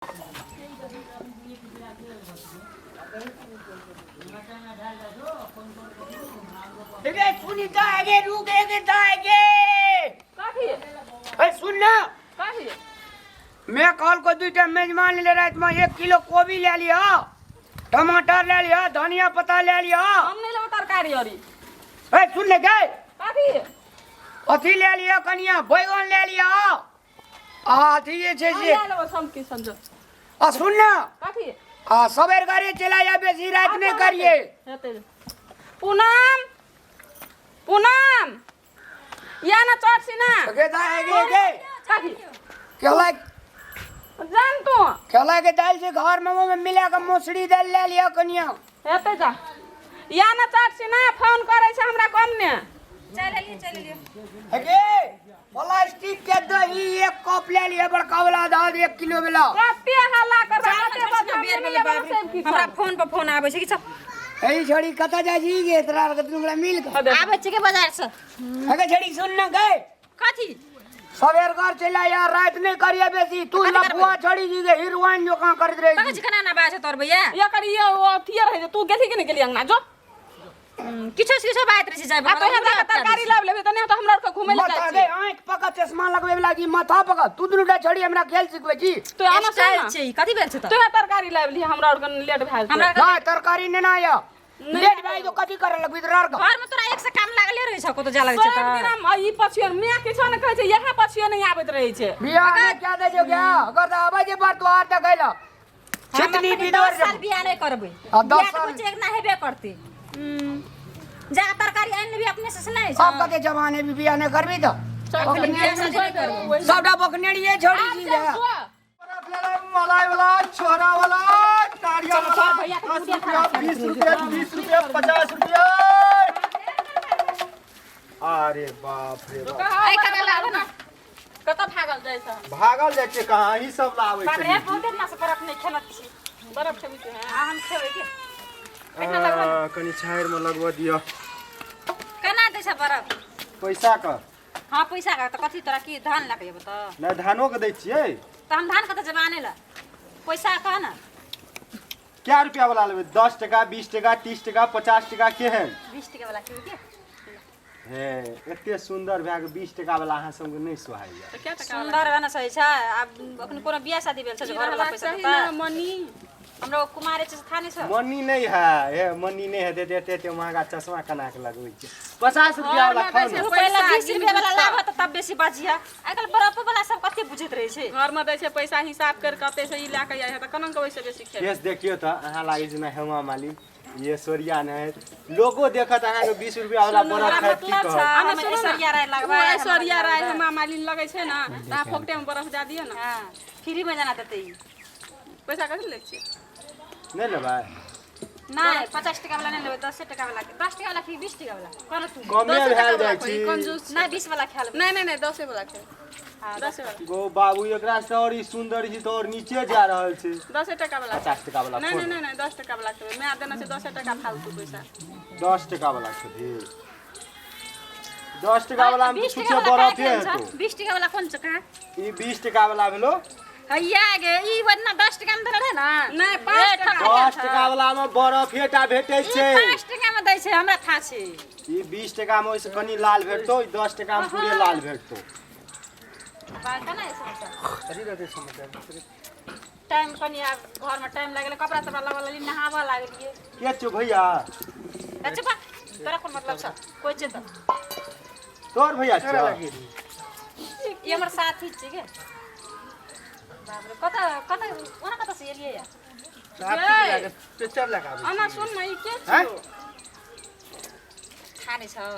रे सुनी दागे रुक गे दागे। कथी? ए सुन ना। कथी? मैं कल को दुईटा मेजमान ले रात में 1 किलो कोबी ले लिया, टमाटर ले लिया, धनिया पत्ता ले लिया। हम नहीं लेबै तरकारी अरी। ए सुन ले गे। कथी? अथी ले लिया कनिया, बैगन ले लिया आ अथी जे छै हम से। ले लेबै सब किछु समझो। आ सुन ना। कथी? आ सबेर घरे चला जा, बेसी रात नहीं करिए। हेतै। पूनम, पूनम, या ना चढ़ छी ना। गे दाए गे गे। कथी? केला। जान तू। केला के दाल से घर में में मिला के मौसरी दाल ले लिया कनिया। हेतै जा, या ना चढ़ छी ना, फोन करै छै हमरा कम ने। चलि एलियै, चलि एलियै। गे प्लास्टिक के दही 1 कप ले लिया, बड़का वाला दाल 1 किलो वाला। कते हल्ला कर चार कते बजे बजे बेर भेलै बाप रे। हमरा फोन पर फोन आबै छै कि सब। ए छड़ी कतऽ जाइ छी गे? तोरा आर के दुनू गोरा मिल के आबै छै के बाजार से। अगे छड़ी सुन ना गे। कथी? सबेर घर चला यार, रात नहीं करिए बेसी तू। कथी करबै? लफुआ छड़ी जी के हीरोइन जो कहाँ करैत रही। कथी केना ना बाजै तोर भैया? एकर ये ओ अथिये रहै छै। तू गेलही कि नहि गेली अंगना जो? किछो से किछो बात रहै छै जाय। आ तो हमरा के तरकारी लाब लेबे तऽ नहि तऽ हमरा आरके घुमै लए माथा जाइ गे छियै। आँखि पका चश्मा लगबै वाला की माथा पका तू दुनू टा छड़ी हमरा खेल सिखबै छी। तू आना सुन स्टाइल ना। छै ई, कथी भेल छै तऽ? तू तरकारी लाबि लिहे, हमरा आरके लेट भए जेतै। हमरा नहीं तरकारी नेना या लेट भाई तो कथी करे लगबी तोरा आर के? घर में तोरा एक से काम लागले रहै छ, कतौ जा लगै छै सब तऽ दिन हम ई पछियो माय किछो नहि कहै छै, इएह पछियो नहि आबैत रहै छै। बियाह नहि क्या दै छौ क्या अगर तऽ आबै छै पर तोहार देखै लए हम छितनी अखनी बिदोर 10 साल बियाह नहि करबै। आ, 10 बियाह तऽ साल- कुछ एक ना हेबे करतै। जा तरकारी आनि लेबी अपने से से नहि अब कते जवान है, बियाह नहि करबी तऽ बियाह शादी नहि करबै। सबटा बकनेड़िए छोड़ी छी गे। मलाई वाला, छोरा वाला, नारियल वाला, 10 रुपया, 20 रुपया, 30 रुपया, 50 रुपया। अरे बाप रे बाप! एहि कतऽ लाबऽ ने। कतऽ भागल जाइ छै? भागल जाइ छै कहाँ? ई सब लाबै बाप रे, छै। बहुत दिन से बरफ नहि खेलत छी। बरफ खेबी तू? आ हम खेबै के? आ, कनि छाहरि मे लगबऽ दिअ। केना दै छै बरफ? पैसा के। हाँ, पैसा के तऽ कथी तोरा की धान लए कऽ जेबौ तऽ? नहि, धानो के दै छियै। तऽ हम धान कतऽ जेबै आनै लए? पैसा कह ने। कै रुपया वाला लेबै? 10 टका, 20 टका, 30 टका, 50 टका, केहन? 20 टका वाला खेबै के? हे, एते सुन्दर भए कऽ 20 टका वाला अहाँ सबके नहि सोहाइया? तऽ कै टका? सुन्दर रहना सही छै। आब अखन कोनो बियाह शादी भेल छै जे घरवाला रहबाक पैसा चाही देतै? ने मनी। हमरा कुमारे छै से थाह नहि छौ? मनी नहि है। हे, मनी नहि हेतै तऽ एते एते महगा चश्मा केना के लगबै छै? 50 रुपया वाला घरमे खाउ दै ने। छै तू पहिले पैसा 20 गिन रुपया वाला गुछ कऽ। लाबह तऽ तब बेसी बजिह। आइ काल्हि बरफो वाला सब कते बुझैत रहै छै। घरमे दै छै पैसा, हिसाब करि कऽ कते से ई लए कऽ जाइ है तऽ केना कऽ ओहिसँ बेसी खेबै? केस देखियौ तऽ अहाँ लागै छै ने हेमा मालिनी, ये सोरिया नहि लोको देखत अहाँके 20 रुपया वाला बरफ खाइत की मतलब कहत? छै आने हम सुनू ने, ऐश्वर्या राय ओ लगबै। ऐश्वर्या राय हेमा मालिनी लगै छै ने तऽ अहाँ फोकटेमे बरफ दए दियौ ने। हँ, फ्री मे जेना देतै ई। पैसा कथी लै छियै? नहि लेबै? नहि, 50 टका वाला नहि लेबै, 10 टका वाला। 10 टका वाला कि 20 टका वाला कहल तू? कमे दसे भेल टका जाइ वाला छी। खोजी, कंजूस छै। नहि, 20 वाला खा लेबै। नहि नहि नहि, दसे वाला खेबै। हँ, दसे वाला। गो बाबू, एकरा से और ई सुंदर छी तऽ और नीचे जा रहल छै। 10 टका वाला। 50 टका वाला। नहि। खोल। नहि नहि नहि, 10 टका वाला खेबै। माय देने छै 10 टका फालतू पैसा। 10 टका वाला खेबही? 10 टका वाला मे 20 छुछे टका वाला बरफे कहाँ हेतौ। छै? 20 टका वाला कोन छै, कहाँ? ई 20 टका वाला भेलो। हैया गे, ई बदना 10 टका मे देने रहे ने? नहि, 5 टका। 10 टका वाला मे बरफे टा भेटै ई छै। 5 टका मे दै छै, हमरा था छै। ई 20 टका मे ओहिसँ कनि लाल भेटतौ, ई 10 टका मे पूरे लाल भेटतौ। बात केना है समाचार? टाइम कनि आब घरमे टाइम लागल, कपड़ा तपड़ा लगल लेली, नहाबऽ लागलियै। के छौ भैया? अच्छा बा, तोरा कोन मतलब छ? कोइ छै तऽ? तोर भैया छौ? ई हमर साथी छै गे। बाप रे, कतऽ कतऽ ओना कतऽ से एलियै या? अना सुन ने, ई के छियौ? था नहि छौ?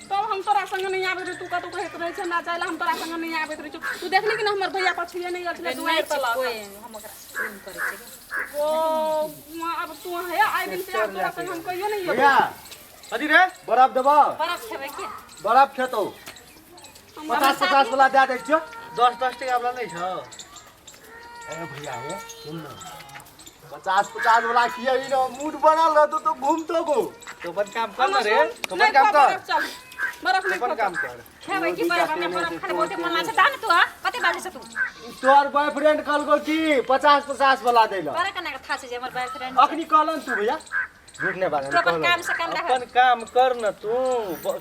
तब हम तोरा संग नहि आबैत रही, तू कतौ कहैत रहै छै हमरा जाय लए, हम तोरा संग नहि आबैत रहै छियौ। तू देखली कि ना हमर भैया पछुए नहि गेल छलै दुआरि पर लऽ कोइ कऽ? हम ओकरा प्रेम करै छियै। ओ आब तू हे आइ दिन से आब तोरा संग हम कहियो नहि एबौ। भैया। कथी रे? बरफ देबौ? बरफ खेबै के? बरफ खेतौ? 50 50 वाला दए दै छियौ। 10 10 टका वाला नहि छौ? ए भैया, हे सुन न, 50 50 वाला किया ई न मूड बनल रहतो तो घूमतो गो। तो अपन काम कर अना न रे। सुन, तो अपन नहि काम खा कर। बरफ, चल बरफ तो नहि अपन खा। काम कर। खेबै की बरफ? हमरा बरफ खाय बहुते मन लागै छै। दा ने तू, हाँ, कते कते बाजै छ तू? तोहर बॉयफ्रेंड कहलको कि 50 50 वाला दै ल। तोरा केना के थाहा छै जे हमर बॉयफ्रेंड? अखनी कहलन तू भैया, झूठ नहि बाजन। तू अपन काम से काम राख। अपन काम कर न तू,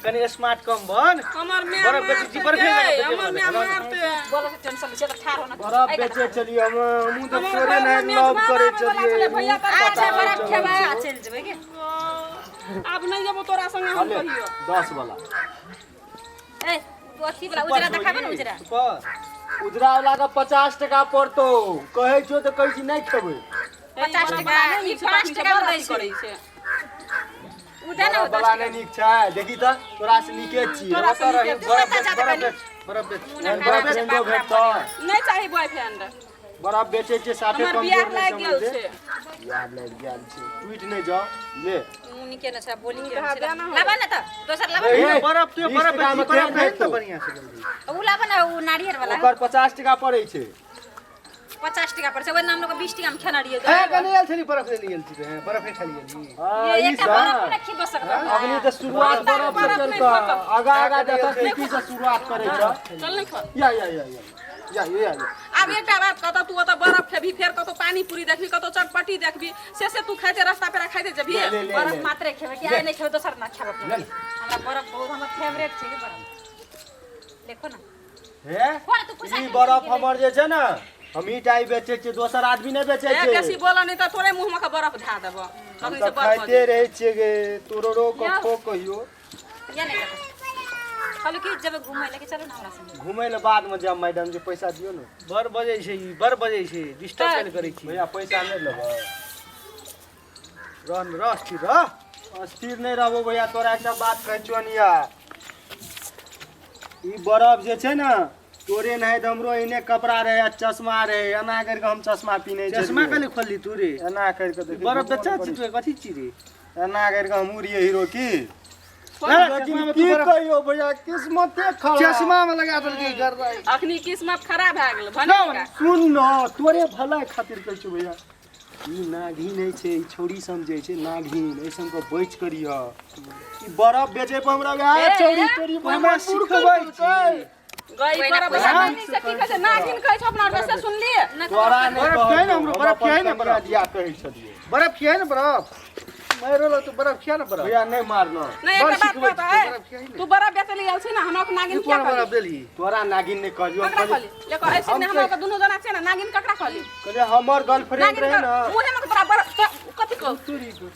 कनि स्मार्ट कम बन। हमर माय बरफ बेचै छी, बर्फे मारतै, लगा हमर बेचै माय वाला। मारतै। बोले से टेंशन छै त ठार होना। बरफ बेचे चलिए, हम हमहूँ तऽ हमर तोरे घरमे नहि लव मेजबान करै आबै वाला चलिए। छलै, भैया तर अच्छा बरफ खेबै आ चलि जेबै के? आब नहि जेबो तोरा संगे हम कहियो। 10 वाला। ए तू अथी वाला उजरा देखाबे ने, उजरा। सुपर उजरा वाला के 50 टका पड़तो, कहै छियो तऽ कहै छी नहि खेबै। 50 टका? ई 5 टका मे दै छै। करै छै। उ दे ने। बरफ वाला नहि नीक छै, देखी तऽ तोरा से नीके छियै। तोरा से नीके। तू कतऽ जा बरफ कनि? बेच, बरफ बेच। मुँह खराब छै, बॉयफ्रेंडो बाप रे। भेटतौ। नहि चाही बॉयफ्रेंड। बरफ बेचै छियै साफे। हमर कमजोर बियाह नहि लागि गेल समझ छै। बियाह लागि गेल छै, टूटि नहि जाओ ले। मुँह नीके ने छै, बोली के कहा छै। देना हो। लाबा ने तऽ दोसर लाबा। ए, ए, बरफ तू 20 बरफ टका मे बेच, बरफ केहन बेच भेटतौ? तऽ बढ़िया से जल्दी। उ लाबा ने, उ नारियल वाला। ओकर 50 टका पड़ै छै। 50 टका पर छै, ओहि नाम लोग 20 टका मे खेना रहियै। ए कने आयल छली, बरफ ले गेल छी, हैं बरफ नहि खाली गेली। हाँ, ये ई एकटा सब। बरफ ने खिब सकत। अखनी तऽ शुरुआत बरफ से बरफ नहि केलकै। खतम। आगा आगा देखत की से शुरुआत करै छ। चल नहि खा। या या या या या या या। आब एकटा बात कहतौ, तू ओतऽ बरफ खेबही, फेर कतौ पानी पूरी देखबी, कतौ चटपटी देखबी, से तू खाइते रास्ता पेरा खाइते जेबही। ले, ले, बरफ ले। मात्रे खेबै कि आइ नहि खेबै, दोसर ना खेबै। हमरा बरफ बहुत, हमर फेवरेट छै कि बरफ। देखो ना। हे खोल तू पैसा। ई बरफ हमर जे छै ने, हम ई टाइ बेचै छियै, दोसर आदमी नहि बेचै ए छै। बेसी बोल नहि तऽ तोरे मुँह मे के बरफ धा देबो। हम तखन तऽ से बरफ खाइते रहै छियै गे, तोरो रो यौ। कखो कहियो। या नहि कतौ कहलु कि जब घुमै लए कि चलू ने हमरा संगे। घुमै लए बाद मे जायब, मैडम जी पैसा दियौ ने। बड़ बजै छै ई, बड़ बजै छै, डिस्टर्ब कने करै छी। भैया पैसा नहि लेबै? रह न, रह स्थिर रह। अस्थिर नहि रहबो भैया, तोरा एकटा बात कहै छियौ निया, ई बरफ जे छै ने, तोरे नहि तऽ हमरो एहने कपड़ा रहै आ चश्मा रहै, एना करि कऽ हम चश्मा पिन्है छलियै। चश्मा कने खोलली तू रे? एना करि कऽ देखी। बरफ बेचा छी तू? कथी छी रे? एना करि कऽ हमहूँ रहियै हीरो की। ए, लेकिन चश्मा मे तू की बरफ कहियो भैया, किस्मते खराब। चश्मा में लगा देलकै गर्दा। अखनी किस्मत खराब भए गेल भने का। सुन न, तोरे भलाई खातिर कहै छियौ भैया, ई नाघिन होइ छै, ई छौड़ी समझै छै नाघिन, एहि सबके बचि करिह। ई बरफ बेचै पर हमरा वएह छौड़ी तोरी हमरा सिखबै छी। गई बरफ नागिन से की कहै छै? नागिन कहै छै अपना आरके, से सुनलियै? तोरा नहि बरफ कहलौ, खियाइ ने हमरो, हम बरफ अपन खियाइ ने कनिया बरफ। दिया कहै छलियै। बरफ खियाइ ने, बरफ मारि रहल तू, बरफ खिया ने बरफ। भैया नहि मारनो। नहि, बड़ एकटा बात सिखबै कहतौ, छी, ए, बरफ खियाइ ने। तू बरफ बेचै लए गेल छी ने, हमरा के नागिन तू किया कोन बरफ कहली? देलही? तोरा नागिन नहि कहलियौ, हम ककरा कहलियै। कहली? देखो ऐसे ने हमरा के दुनू जना छै ने, नागिन ककरा कहली? कहलियै हमर गर्लफ्रेंड नागिन रहै कर ने। मुँहे मे तोरा बरफ कथी कहू?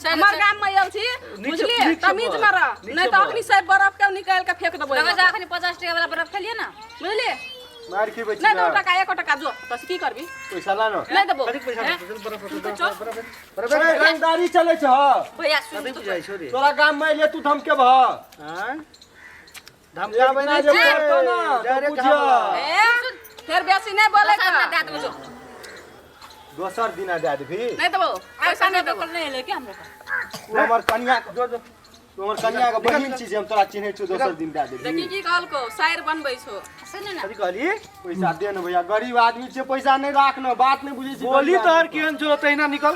हमर गाम में आयल छी, बुझलियै? नीक से तमीज बोल, में रह, नीक नहि से तऽ बोल। अखनी सब बरफ के निकालि के फेंक देबो। तब जा, अखनी 50 टका वाला बरफ खेलियै ने। बुझलियै? मारि खेबै छी नहि देबो ने। टका, एको टका जो बस, की करबी? पैसा ला ने। नहि देबो। कथी पैसा हैं? देतौ? बरफ तू बरफ चल। बरफ बरफ। ए, रंगदारी चलै छ। भैया सुन। कथी तू बुझाइ छौ रे? तोरा गाम में एलियै, तू धमकेबह? आँय? एक दिना जे पड़तौ ने तऽ डायरेक्ट बुझियह। हमला। ए, फेर बेसी नहि बोले दोसर के। दिना दए देबो जो। दोसर दिना दए देबही? नहि देबो पैसा, नहि देबो। नहि एलै कि हमरो? तू हमर कनिया के जो जो। तू हमर कनिया के बहिन छी जे हम तोरा चिन्है छियौ, दोसर दिन दए देखी देबही? की कहलको, शायर बनबै छौ। सुन ने। कथी कहली? पैसा दे ने भैया, गरीब आदमी छियै, पैसा नहि राख ने, बात नहि बुझै छी। बोली गरीब तोहर आदमी। केहन छौ तहिना निकल,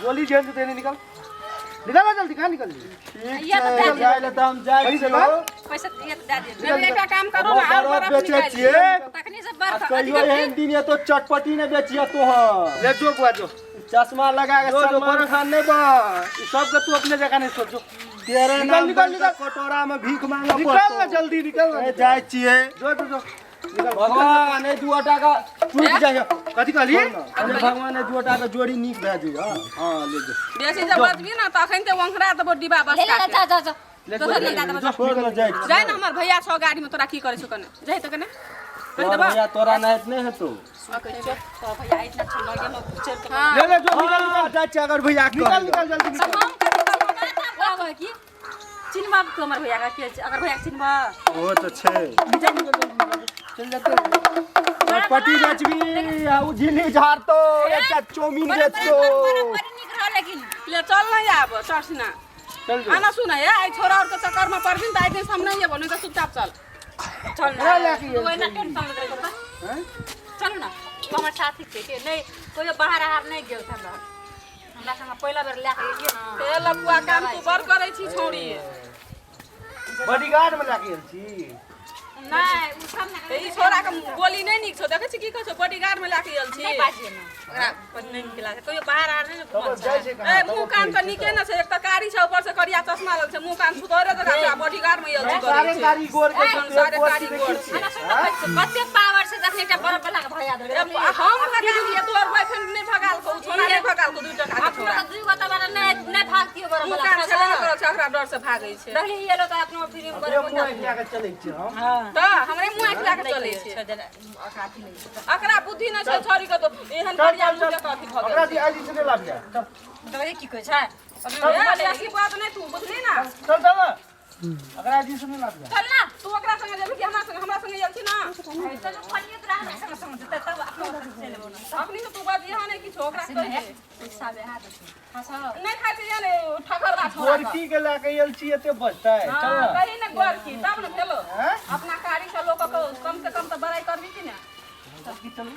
बोली जेहन छौ तहिना निकल, निकल ना जल्दी, कहाँ निकल? ठीक या तऽ छै, दए दियौ। जाइ लए तऽ हम जाइ पैसा छियौ। ला। पैसा ये तऽ दए दियौ। नहि, एकटा काम करू हम ने, आर बरफ बरफ बेचै निकालि। छियै। तखनी से आ बर्फ कहियो एहन दिन एतो चटपटी नहि बेचिय तोहर। ले जो बुआ जो। चश्मा लगा के जो, जो, सलमान बरफ। खान नहि बन। ई सबके तू अपने जगह नहीं सोचो। तेरे निकल, नाम निकल, पर निकल। कटोरा में भीख मांगऽ निकल ना पड़तौ। जल्दी, निकल ना। ए, जाइ छियै। जो जो जो, निकल। भगवान एहि दूटा का टूटि जाइए। कथी कहली? अरे भगवान, एहि दूटा के जोड़ी नीक भए जाइए। हाँ, ले जो। बेसी जब बजबी ने तऽ अखन ते ओंघरा देबो डिब्बा ले ले बस्ता ले, के। जा जा जा, ले दोसर दिन दए देबो जो। छोड़ ने, जाइ छियै। जाय ने, हमर भैया छौ गाड़ी में, तोरा की करै छौ कने जाय तऽ कने कहि तोहर देबो। भैया तोरा नाहित नहि हेतौ। तो भैया इतना छल लगे हम चल के। हाँ। ले ले जो, निकल निकल। जाइ छियै अगर भैया के निकल निकल जल्दी निकल। हम कथी कहब कि चिन्हबा तू हमर भैया के? अगर भैया के चिन्हबा। ओहो तऽ छै। निकल निकल जल्दी, चल जाते। चटपटी बेचबी आ उ झिल्ली झाड़तो, एकटा चाउमीन बड़ा बेचतो। बड़ा बड़ी नीक रहल लेकिन। ले चल नहीं आब चढ़ना। चल जो। आना सुन, ए आई छोरा और के चक्कर में पड़बिन तऽ आइ दिन से हम नहीं एबो, नहीं तऽ चुपचाप चल। चल कहाँ ना। लए के तू एना टेंशन लैत रहै छौ। चलू ना, तू हमर साथी छै के नहि कोइ बाहर आहार नहि गेल छै, हमरा हमरा संग पहिला बेर लए के गेलियै ने। हे लफुआ काम तू बड़ करै छी छौड़ी। बॉडीगार्ड में लए के गेल छी। नहि ओ सब तऽ ई छोरा के बोली नहि नीक छौ देखै छी की कहै छौ बॉडीगार्ड में लए के आयल छी नहि बाजिए ने ओकरा पर नहि नीक लागै कहियो बाहर आर नहि ने तब घुमल जाइ छै छै कहाँ ए मुँह कान तऽ नीके ने छै एक तऽ कारी छै ऊपर से करिया चश्मा लगल छै मुँह कान सुधरे जकाँ छै आ बॉडीगार्ड में आयल छी करै सारे छै कारी गोर के सारे कारी गोर छै। हमरा सुन ने कहै छै, कते पावर छै जखने एकटा बरफ वाला के भैया देलकै ए, हम भगालियै तोहर बॉयफ्रेंड नहि भगालको उ छोरा नहि भगालको 2 टका के अपनो छोरा तऽ दुई गो तऽ बड़ा नहि नहि भागतियो बरफ मुँह वाला कान छेबे नहि करल छै ओकरा डर से भागै छै देखली ई एलो तऽ अपनो फ्री में अपने बरफ मुँह आँखि लए कऽ चलै छियै हम तऽ हमरे मुँह आँखि लए कऽ चलै छै एकरा बुद्धि नहि छै छोरी के तऽ एहन चल करिया चल मुँह चल जकाँ अथी भऽ ओकरा गेल दी आज से नहि लाबिया चल देखली की कहै छै छै। ए, बेसी बात नहि तू बुझली ना चल चल ओकरा जी से नहि लाबिया चल ना तू ओकरा संगे जेबही कि हमरा संगे हमरा संगे गेल छी ना चलू फलिए तोरा हमरा संगे संगे जेतै तब अपनो संगे चलि एबौ ने अखनी से तू बजियह नहि किछो ओकरा कहि दे पैसा बेहा देतै हँसौ नहि खाइ छै जाने ठकरवा छोरा के। गोरकी के लए के आयल छी एते बजतै चल हाँ, कही ने गोरकी तब ने भेलो हैं? अपना कारी से लोक के कम से कम तऽ बड़ाई करबी कि ने चल